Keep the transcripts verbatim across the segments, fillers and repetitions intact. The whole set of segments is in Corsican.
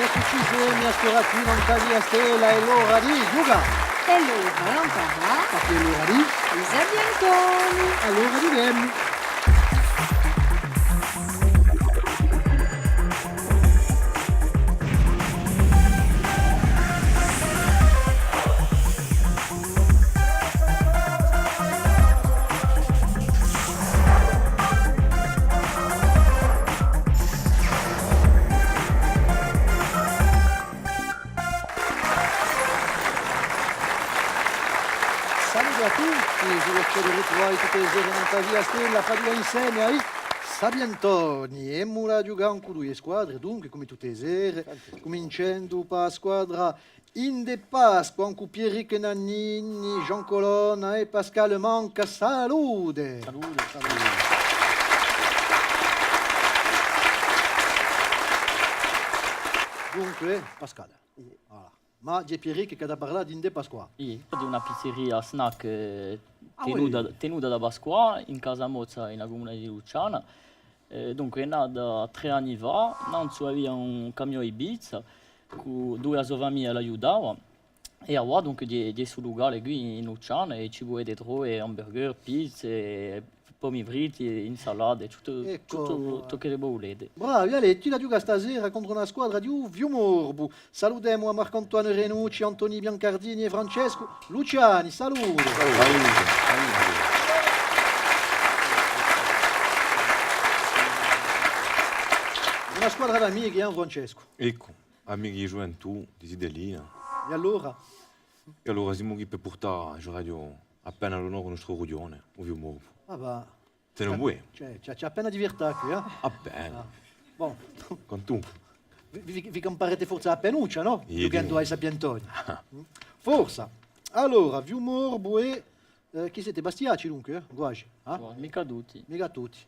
Eccuci, semu à st'ora quì nant'à Via Stella, hè l'ora di ghjucà. Hè l'ora d'amparà. Perchè hè l'ora di i Sapientoni. Allora ghjuchemu. Salute à tutti, sò fielice di ritruvà vi tutte e sere nant'à Via Stella, fà dui inseme à i Sapientoni. Emu da ghjucà cù duie squadre, dunque, cum'è tutte e sere, cuminciendu pà a squadra Ind'è Pasqua, cù Pierrick Nannini, Jean Colonna è Pascal Manca. Salute! Salute, salute. Dunque, Pascal. Voilà. Ma hè Pierrick chì hà da parlà d'Ind'è Pasqua. Iè, hè una pizzeria snack, eh, tenuta, tenuta da Pasqua, in Casamozza, in a cumuna di Lucciana. Eh, dunque, hè nata trè anni fà, nanzu avia un camiò di pizza, cù, duve a so famiglia l'aiutava, è avà, dunque, ghjè, ghjè stu lucale quì in Lucciana è ci pudete truvà hamburger, pizze, pomi fritti, insalate, tuttu, tuttu ciò chì vo vulete. Bravi, allez, tù l'ai da ghjucà stasera contru una squadra di u Fiumorbu. Salutemu à Marc-Antoine Renucci, Anthony Biancardini è Francescu Luciani. Salute. Salute. Una squadra d'amichi, eh, Francescu? Eccu, amichi di ghjuventù, di zitellina. È allora? È allora simu quì per purtà, diceraghju, appena l'onore à u nostru rughjone, u Fiumorbu. Ah, bah. Tè, ùn vole? Ci hè, ci hè, ci hè appena di verità quì, eh? Appena. Ah. Bon. Quantunque. Vi, vi, vi camparete forse appenuccia, nò? Iè, ghjuchendu à i Sapientoni. Forse. Allora, Fiumorbu è, eh, chì site, bastiacci dunque, eh? Quasi, eh? Micca tutti. Micca tutti.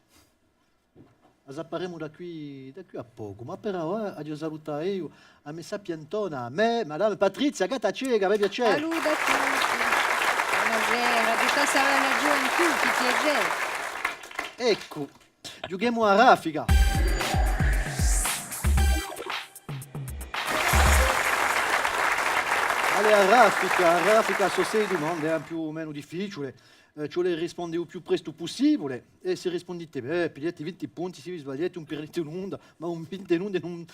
A saparemu da quì, da quì à pocu, ma per avà aghju da salutà eiu a me sapientona, a me, Madame Patrizia Gattaceca, mi piace. Salute à tutti. Bonasera, tutta sta bella ghjuventù, chì piacè. Eccu, ghjuchemu à raffica. Allez, à raffica, à raffica, sò sei dumande, eh, più o menu difficiule. Eh, ci vole à risponde u più prestu pussibule, è s'è rispundite bè, pigliate vinti punti, s'è vi sbagliate, ùn pirdite nunda, ma ùn vinte nunda, ùn,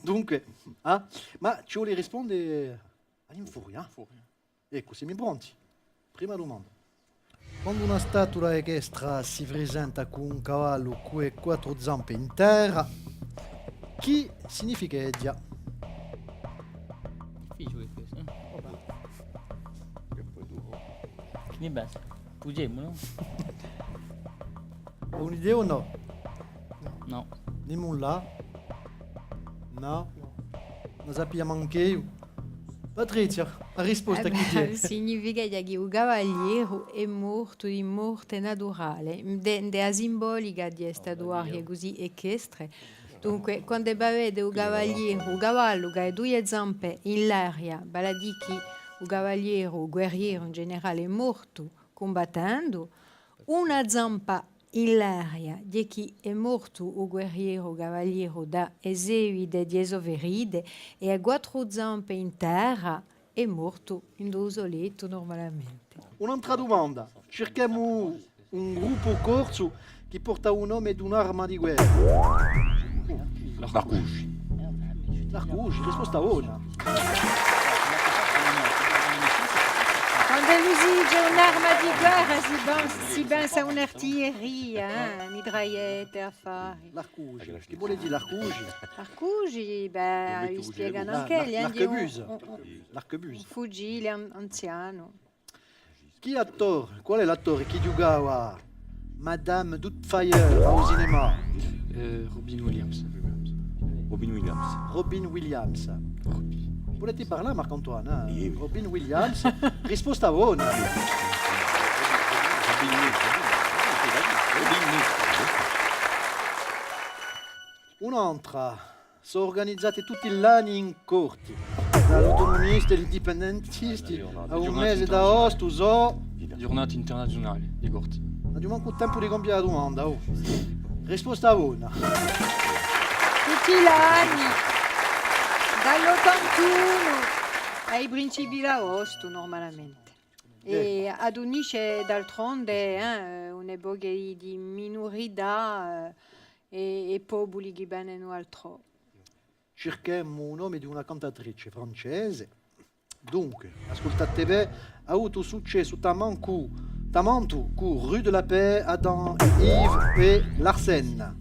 dunque, eh? Ma ci vole à risponde à l'infuria, eh? Furia. Eccu, simu pronti. Prima dumanda. Quandu una statula equestre si presenta cù un cavallu cù e quattru zampe in terra, chì significheghja? Difficiule questu, eh? Chì ne pensi? Pughjemu, nò? Un'idea o nò? Nò. Nimu là? Nò? Ùn la sapia mancu eiu. Patrizia, a risposta chì hè? Significheghja chì u cavaliere hè mortu di morte naturale, ind'è, ind'è a simbolica di e statuarie cusì equestre. Dunque, quand'è vo vede u cavaliere, u cavallu chì hà duie zampe in l'aria, vale à dì chì u cavaliere, u guerriere in generale, hè mortu cumbattendu, una zampa in l'aria, hè chì hè mortu u guerriere, u cavaliere, da e seguite di e so ferite, è à quattru zampe in terra, hè mortu ind'u so lettu nurmalamente. Un'altra dumanda. Circhemu un gruppu corsu chì porta u nome d'un'arma di guerra. L'Arcusi. L'Arcusi, risposta bona. Quand'ellu si dice un'arma di guerra, si pensa, si pensa à un'artiglieria, eh, mitragliette, affari. L'Arcusi. Chì vole dì l'Arcusi? L'Arcusi, bè, vi spieganu anch'elli, eh, l'arquebuse. Un, un, un fucile an-, anzianu. Chì attore, qual hè l'attore chì ghjucava Madame Doubtfire à u cinemà? Eh, Robin Williams. Robin Williams. Robin Williams. Robin. Vulete parlà, Marc-Antoine, eh? Iè, oui. Robin Williams. Risposta bona. Robin Williams. Robin Williams. Un'altra. Sò urganizate tutti l'anni in Corti, da l'autunumisti à l'indipendentisti, à u mese d'aostu, sò... Ghjurnate internaziunale di Corti. Ùn aghju mancu u tempu di compie a dumanda, oh. Risposta bona. Tutti l'anni. À l'ottantunu, à i principii d'aostu, normalamente. È adunisce d'altronde, eh, un pocu di, di minurità, eh, è, è populi chì venenu altrò. Circhemu u nome di una cantatrice francese. Dunque, ascultate bè, hà avutu successu tamancu, tamantu cù Rue de la Paix, Adam è Ève è Larsen.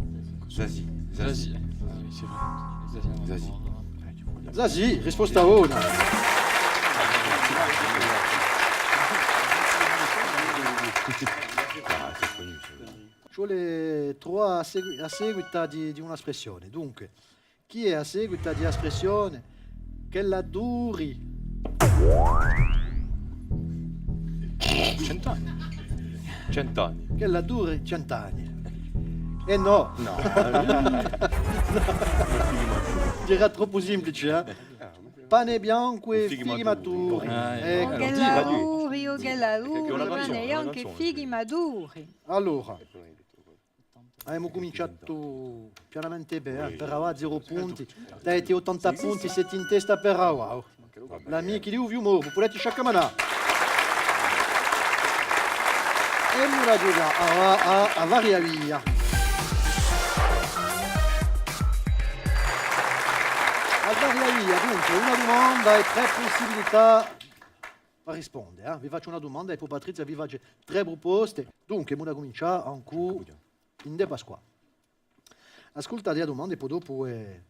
Zazie. Zazie. Zazie. Ah oui, c'est vrai. Zazie. Zazie. Zazie, risposta bona. Ah, c'est connu, ça. Ci vole truvà a segui-, a seguita di, di una spressione. Dunque, chì hè a seguita di a spressione ch'ella duri? Cent'anni. Cent'anni. Ch'ella duri cent'anni. Eh nò. Nò. Era troppu simplice, eh? Pane biancu è fichi maturi. Ah, eccu. O ch'ella duri, o ch'ella duri, pane biancu è fichi maturi. Allora, avemu cuminciatu pianamente bè, eh, per avà zero punti. Dai, ottanta punti, site in testa per avà. L'amichi di u Fiumorbu, pudete sciaccamanà. È ora ghjoca à, à, à Varia Via. À Varia Via, dunque, una dumanda è trè pussibilità per risponde, eh. Vi facciu una dumanda è po Patrizia vi face trè pruposte. Dunque, emu da cumincià ancu ind'è Pasquà. Ascultate a dumanda è po dopu, eh,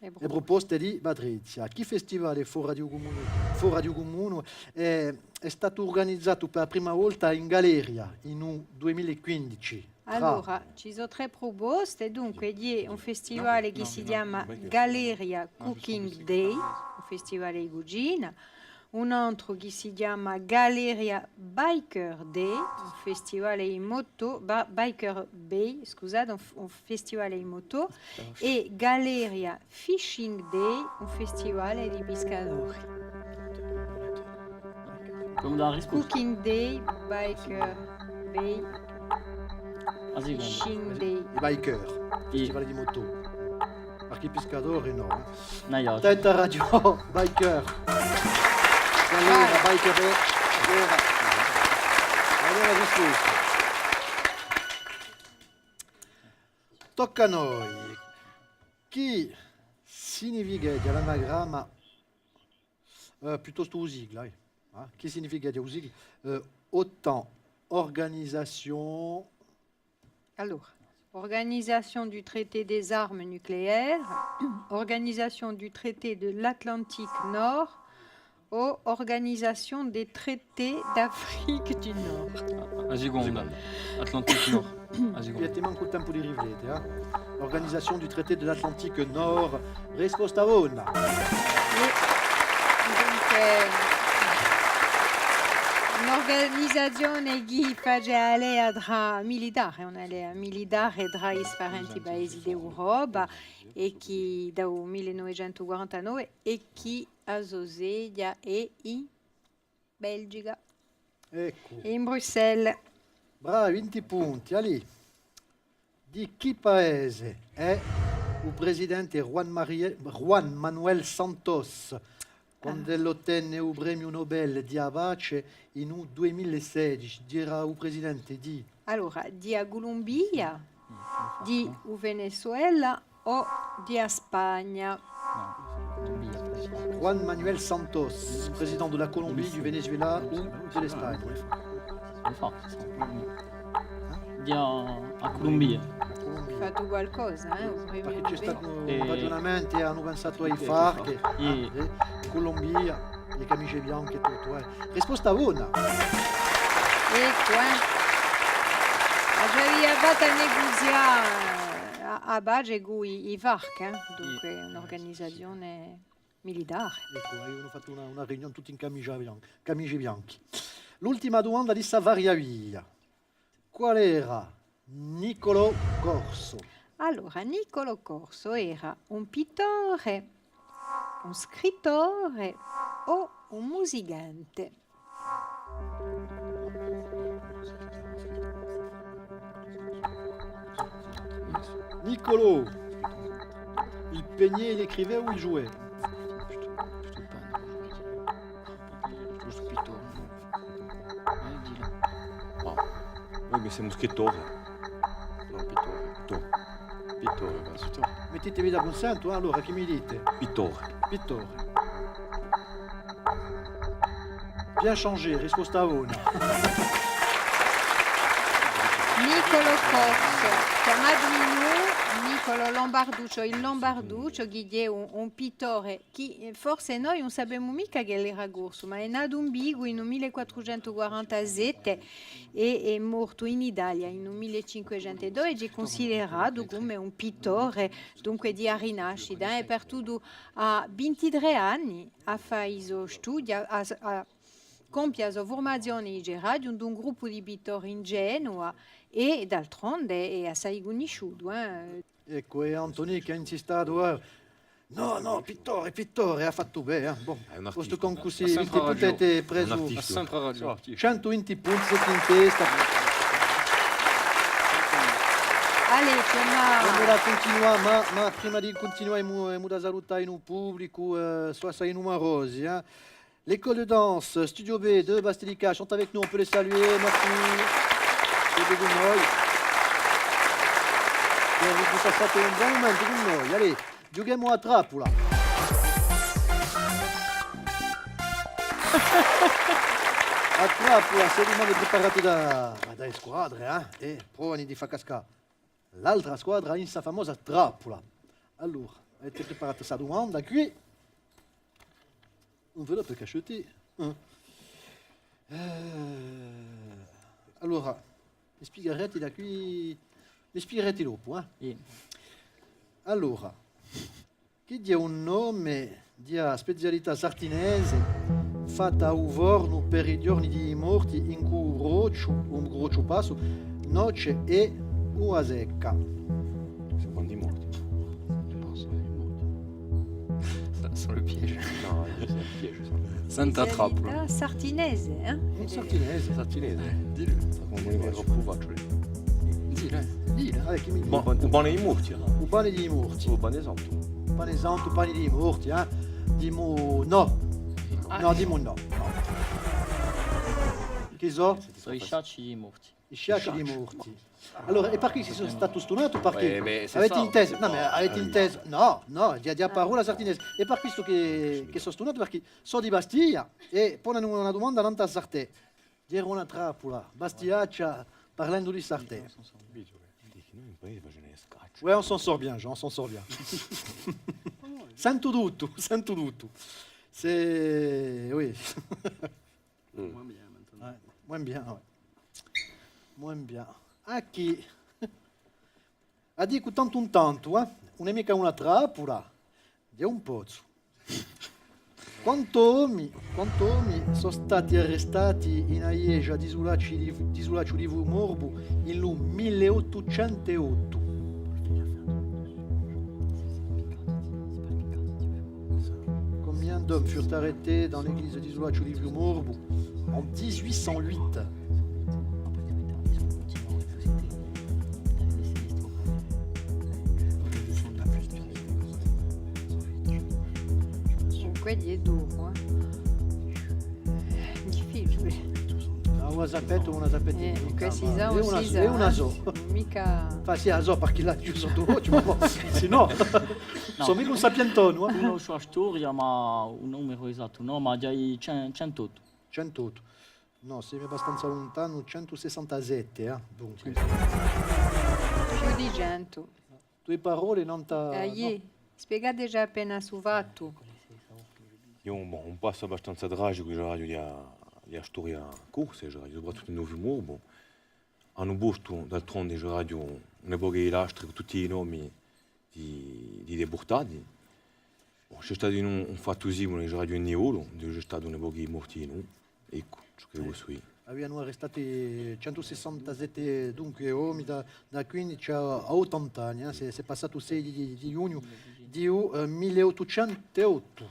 e pruposte di Patrizia. Chì festivale fora di u cumunu, fora di u cumunu, eh, hè statu urganizatu per a prima volta in Galeria in u dui mila è quindici? Allora, ci sò trè pruposte, dunque, hè un festivale chì si chjama Galeria Cooking Day, un festivale di cucina, un antru chì si chjama Galeria Biker Day, un festivale di moto, ba-, Biker Bay, scusate, un f-, un festivale di moto, è Galeria Fishing Day, un festivale di piscadori. Cumu dà a risposta? Cooking Day, Biker Bay, Fishing Day. I biker, festivale di moto. Perchè i piscadori nò, eh. Tenta a radio, biker. Allora, biker, eh, allora. Allora, risposta. Tocca à noi. Chì significheghja l'anagramma, eh, piuttostu u sigla, eh? Ah, chì significheghja u sigla? Eh, OTAN, organisation Allora, Organisation du Traité des Armes Nucléaires, Organisation du Traité de l'Atlantique Nord o Organisation des Traités d'Afrique du Nord. A seconda. Atlantique Nord. A seconda. Avete mancu u tempu di riflette, eh? Organisation du Traité de l'Atlantique Nord. Risposta bona. Iè. Dunque, un'urganizazione chì face a lea trà militare, una lea militare trà i sfarenti paesi d'Europa è chì da u mille novecentu quarantanove è chì a so sedia hè in Belgica. Eccu. In Bruxelles. Bravi, vinti punti. Allez. Di chì paese hè u presidente Juan Marie-, Juan Manuel Santos, quand'ellu ottenne u premiu Nobel di a pace in u dui mila è sedeci? Era u presidente di... Allora, di a Culumbia, di u Venezuela, o di a Spagna. Juan Manuel Santos, président de la Colombie, du Venezuela ou de l'Espagne. Di a, a Culumbia. Fattu qualcosa, eh, u premiu Nobel. Perchè ci hè statu un ragiunamentu è anu pensatu à i FARC, eh, Culumbia. E camisge bianche è tuttu, eh. Risposta bona. Eccu, eh. Avia fattu neguzià a, a pace cù i, i FARC, eh. Dunque, un'urganizazione militare. Eccu, avìanu fattu una, una riunione tutti in camisgia bian-, camisge bianche. L'ultima dumanda di sta Varia Via. Qual era Niccolò Corso? Allora, Niccolò Corso era un pittore, un scrittore o un musicante? Niccolò, il peignait, il écrivait ou il jouait? Simu scrittore. Nò, pittore. Pittore. Pittore, pensu. Pittore. Mettitevi da cunsentu, eh, allora, chì mi dite? Pittore. Pittore. Bien changé, risposta bona. Nicolo Corso, chjamatu Minù, Nicolo Lombarduccio, il Lombarduccio, chì hè un, un pittore chì, eh, forse noi ùn sapemu micca ch'ellu era corsu, ma hè natu in Vicu in u mille quattrucentu quarantasette è hè mortu in Italia in u mille cinquecentu dodeci, hè cunsideratu cum'è un pittore, dunque, di a Rinascita, eh, hè partutu à vintitrè anni à fà i so studii, à, à compie a so furmazione in Gerardiu, ind'un gruppu di pittori in Genova, è d'altronde hè assai cunnisciutu, eh. Eccu, hè Anthony chì hà insistatu, eh. Nò, nò, pittore, pittore, hà fattu bè, eh. Bon, postu chì cusì vinti punti, avete presu centu vinti punti, site in testa. Allez, Thomas. Allora cuntinuemu, ma, ma prima di cuntinuà, emu, emu da salutà u publicu, eh, sò assai numerosi, eh. L'école de danse, Studio B de Bastelica, chantent avec nous, on peut les saluer, merci. Siete cù noi. È avete passatu un bon mumentu cù noi. Allez, ghjuchemu à trappula. À trappula, sò dumande preparate da, da e squadre, eh? È provanu di fà cascà l'altra squadra in sta famosa trappula. Allora, avete preparatu sta dumanda quì? Enveloppe cachetée. Eh. Eh, allora, mi spiegherete da quì, mi spiegherete dopu, eh? Iè. Allora, chì hè u nome di a specialità sartinese fatta à u fornu per i ghjorni di i morti incù u brocciu, u brocciu passu, noce è ua secca? Sò quandu i morti. Sò, sò le piège. Nò, hè un piège, sò. Santa trappula. Specialità sartinese, eh? Sartinese. Sartinese. Dillu. Cum'è troppu facile. Dillu, eh. Dillu. Allez, chì mi dici? U pane di i morti, allora. U pane di i morti. U pane santu. Pane santu, pane di i morti, eh? Dimu nò. Nò, dimu nò. Chì sò? Sò i sciacci di i morti. I sciacci di i morti. Allora, è perchè sò statu stunatu? Perchè avete intesu? Nò, ma avete intesu? Nò, nò, hè a parolla sartinese. Hè per questu chì, chì sò stunatu, perchè sò di Bastia è ponenu una dumanda nant'à Sartè. Era una trappula, bastiaccia, parlendu di Sartè. Ouais, on s'en sort bien, Jean, on s'en sort bien. Sentu tuttu, sentu tuttu. C'est, oui. Moins bien, maintenant. Ouais, moins bien, ouais. Moins bien. Ah, chì, a dicu tantu in tantu, eh? Ùn hè micca una trappula, hè un pozzu. Quantu omi, quantu omi sò stati arrestati in a ghjesgia di Isulacciu di, di Isulacciu di Fiumorbu in lu mille ottucentu ottu? Combien d'hommes furent arrêtés dans l'église d'Isulacciu di Fiumorbu en dix-huit cent huit? Dunque, hè duru, eh. Difficiule. Ah, ùn a sapete, ùn a sapete micca, ma eiu ùn a sò, eiu ùn a sò. Micca. Enfin, sì, a sò, perchè l'aghju chjusa, ma bon, sinnò, sò micca un sapientone, eh. Cunnoscu a storia, ma u numeru esattu nò, ma dicu cen-, centu ottu. Centu ottu. Nò, semu abbastanza luntanu, centu sessantasette, eh, dunque. Più di centu. Duie parolle, nant'à... Eh, iè, spiegateci appena stu fattu. Hè un, bon, un passu abbastanza tragicu, diceraghju, di a, di a storia corsa, diceraghju, soprattuttu in u Fiumorbu. Anu postu, d'altronde, diceraghju, una poca di lastri cù tutti i nomi di, di i depurtati. Bon, ci hè statu un, un fattu simule, diceraghju, in Niolu, induve ci hè statu una poca di morti dinù. Eccu, ciò ch'e possu dì. Avianu arrestatu centu sessantasette, dunque, omi da, da quindici à, à ottanta anni, eh, s'hè, s'hè passatu u sei di, di, di ghjugnu di u, eh, mille ottucentu ottu.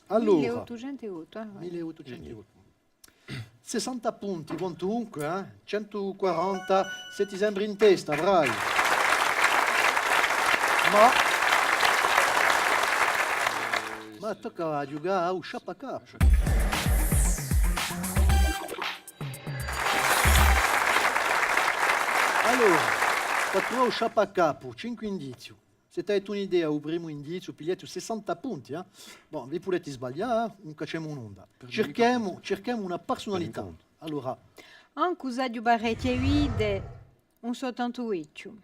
Allora, mille ottucentu ottu, ah, vai. Mille ottucentu ottu. Sessanta punti, quantunque, eh? Centu quaranta, site sempri in testa, bravi. Ma, ma tocca à ghjucà à u sciappacapu. Allora, quattru euros sciappacapu, cinque indizi. S'è t'avete un'idea, u primu indiziu, pigliate sessanta punti, eh? Bon, vi pudete sbaglià, eh? Ùn cacciemu nunda. Circhemu, circhemu una persunalità. Allora. Ancu s'aghju parechje vite, ùn sò tantu vechju.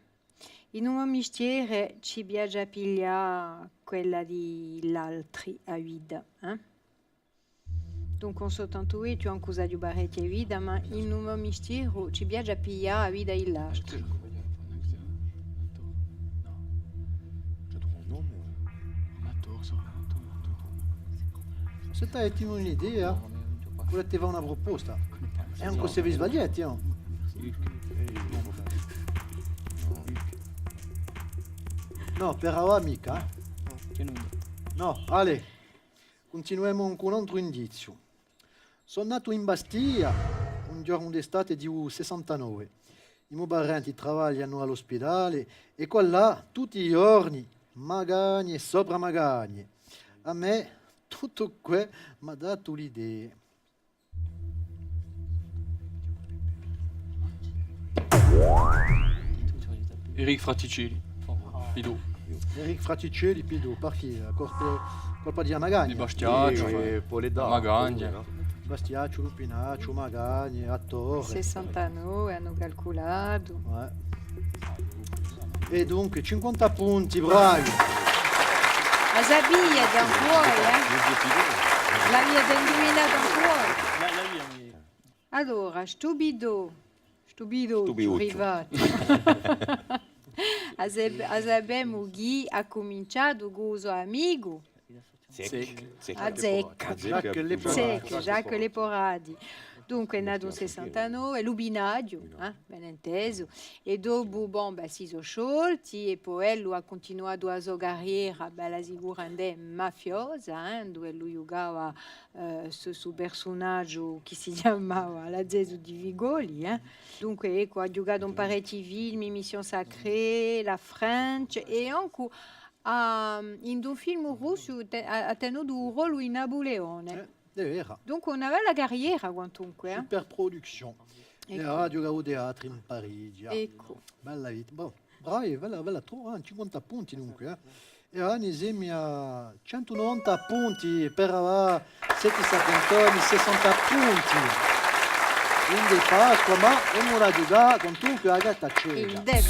In u mo mistiere ci piace à piglià quella di l'altri, a vita, eh? Dunque, ùn sò tantu vechju, ancu s'aghju parechje vite, ma in u mo mistieru ci piace à piglià a vita di l'altri. S'è t'avete un'idea, pudete fà una pruposta. È ancu s'è vi sbagliate, eh. Nò, per avà micca, eh. Nò, allez. Cuntinuemu cù un antru indiziu. Sò natu in Bastia, un ghjornu d'estate di u sessantanove. I mo parenti travaglianu à l'ospidale è quallà, tutti i ghjorni, magagne sopra magagne. À mè, tuttu què m'hà datu l'idee. Eric Fratticelli. Pidò. Eric Fratticelli, Pidò, parchì? Colpa, colpa di a magagna. Di Bastiacciu, eh, poi l'età, magagna. Bastiacciu, Lupinacciu, magagne, attore. Sessantanove, anu calculatu. Eh. È dunque, cinquanta punti, bravi! A sapiate ancu voi, eh? L'aviate induvinatu ancu voi? Allora, stu Pidò, stu Pidò, Stu Piducciu. Arrivatu. A sap-, a sapemu chì hà cuminciatu cù u so amicu? Zec. Zec. A Zec. A Zec. Jacques Leporati. Zec, Jacques Leporati. Dunque, hè natu in sessantanove, Lupinacciu, eh, ben intesu, è dopu, bon, bè, si sò sciolti, è po ellu hà cuntinuatu a so carriera, bella sicura, ind'è mafiosa, eh, induve ellu ghjucava, eh, stu, stu persunagiu chì si chjamava l'Azezu di Vigoli, eh. Dunque, eccu, hà ghjucatu in parechji filmi, Mission Sacrée, La French, è ancu à, in un film russu te-, hà, hà tenutu u rollu di Napuleone. Eh, hè vera. Dunque, una bella carriera, quantunque, eh. Super production. Eccu. È hà ghjucatu à u teatru in Parigi, ah. Eccu. Bella vita. Bon, bravi, bella, bella, tro-, eh, cinquanta punti, dunque, eh. È avà ne semu à centu novanta punti per avà Seti Sapientoni, sessanta punti. Ind'è Pasqua, ma emu da ghjucà quantunque à a gatta ceca. Ind'è.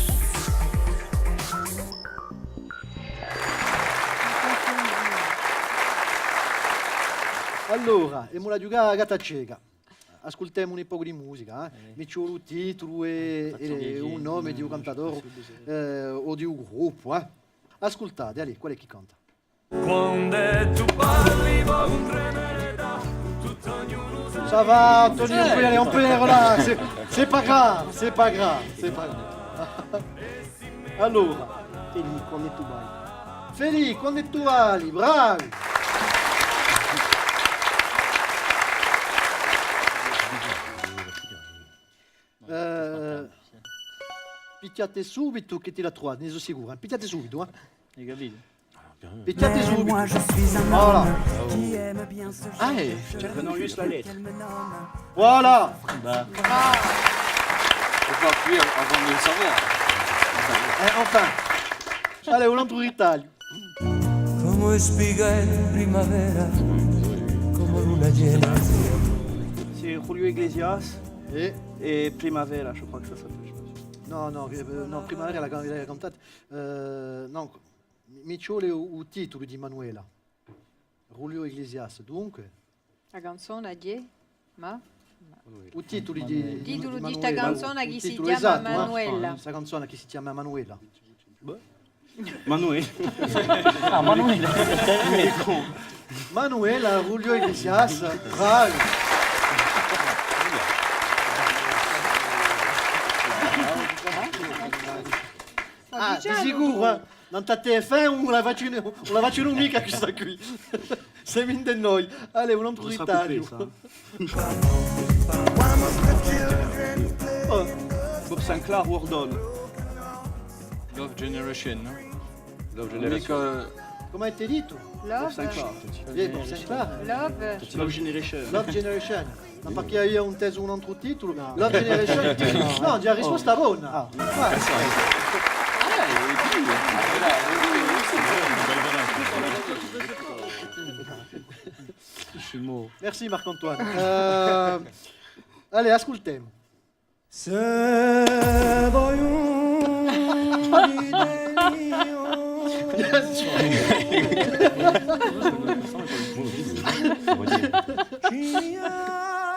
Allora, emu da ghjucà à a gatta ceca. Ascultemu un pocu di musica, eh? Eh. Mi ci vole u titulu è, è u nome di u cantadore, eh, o di u gruppu, eh? Ascultate, allez, quale hè chì canta? Quand'è tù parli, vo un tremere da tuttu ognunu. Ça va, Antonio, on peut y aller, on peut y aller, là, c'est, c'est pas grave, c'est pas grave, c'est pas grave. Allora. Felì, quand'è tù balli. Felì, quand'è tù balli, bravi! Eh, pichjate subitu chì ti la truvate, ne sò sicuru, eh. Pichjate subitu, eh. Hai capitu? Pichjate subitu. Voilà. Ah, eh. Prenons juste la lettre. Voilà. Bah. Faut pas appuyer avant de le savoir. Eh, enfin. Allez, un altru ritagliu. Cumu spiegà a primavera, cumu luna chjena. C'est Julio Iglesias et, et Primavera, je crois que ça s'appelle, je sais pas. Non, non, euh, non, Primavera l'hà can-, l'hà cantata. Euh, non, mi, mi ci vole u, u titulu di Manuela. Julio Iglesias, dunque. A canzona di? Ma? U titulu di, di, di sta canzona chì si chjama Manuela. Sta canzona chì si chjama Manuela. Manuela. Ah, Manuela. Manuela, Julio Iglesias, bravi. Ah, di sicuru, eh. Nant'à T F un ùn la facenu, ùn la facenu micca questa quì. Semu ind'è noi. Allez, un altru ritagliu. Oh. Bob Sinclair, World On. Love Generation, nò? Love Generation. Micca, eh, cumu avete dettu? Love. Bob Sinclair. Eh, Bob Sinclair. Love. Love Generation. Love Generation. Perchè avia intesu un antru titulu? Nò. L'altra generazione. Nò, hè a risposta bona. Ah. Ah. Merci Marc-Antoine. Euh, allez, ascultemu.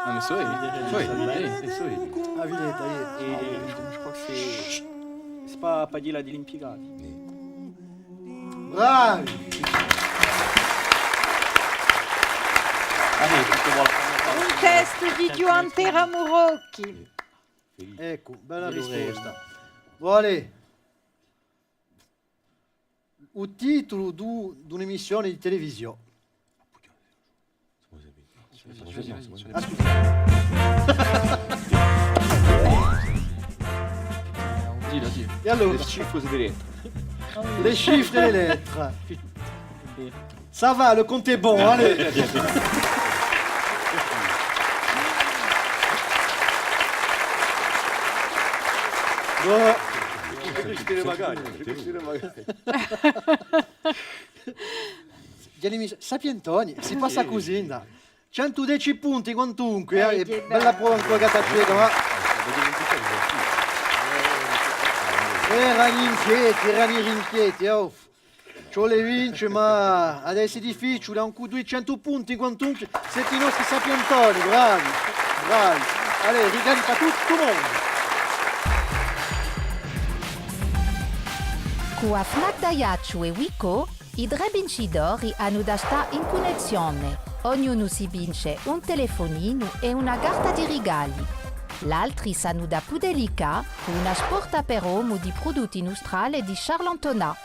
Ah, mais ça, oui. Oui, oui, oui. Ah, Villette, ça y est. Et je, je crois que c'est, c'est pas Padilla di l'Impiegati. Bravi! Un testu di Ghjuvan Teramu Rocchi. Eccu, bella risposta. Voilà. U titulu d'u-, d'un'emissione di televisione. Ah, scusa. Dillu, dillu. È allora? Les chiffres et les lettres. Les chiffres et les lettres. Ça va, le compte est bon, allez. Bon. Sapientoni, si passa cusì, dai. Centu deci punti quantunque, eh, bella prova ancora chì t'accetta, ma eranu inchieti, eranu inchieti, oh. Ci vole vince, ma adesso hè difficiule, ancu duiecentu punti quantunque, site i nostri sapientoni, bravi, bravi. Allez, rigali per tuttu u mondu. Cù a FNAC d'Aiacciu è Wico, i trè vincidori anu da stà in cunnessione. Ognunu si vince un telefoninu è una carta di rigali. L'altri s'anu da pudè liccà cù una sporta per omu di prudutti nustrali di Charles Antonin.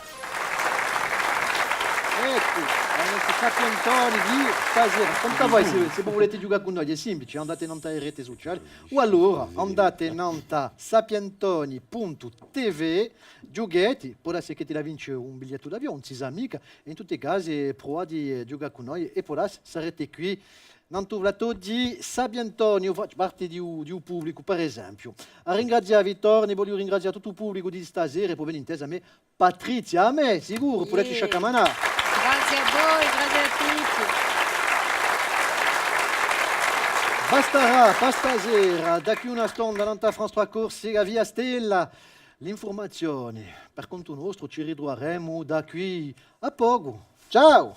Eccu, i nostri sapientoni di stasera. Quant'è voi, sè, sè vo vulete ghjucà cù noi, hè simplice, andate nant'à e rete suciale, o allora andate nant'à sapientoni puntu TV, ghjucheti, pò dassi chì ti la vinci un bigliettu d'avione, ùn si sà micca, è in tutti i casi pruvate à ghjucà cù noi è pò dassi sarete quì nant'à u platò di Sapientoni, o facciu parte di u, di u publicu, per esempiu. À ringrazià Vittorio, vogliu ringrazià tuttu u publicu di stasera, è pò ben intesu à mè, Patrizia, à mè, sicuru, pudete sciaccamanà. Grazie à voi, grazie à tutti. Bastarà, per stasera, da quì à una stonda, nant'à France trois Corsica, Via Stella, l'infurmazione. Per contu nostru, ci ritruveremu da quì à pocu. Ciao!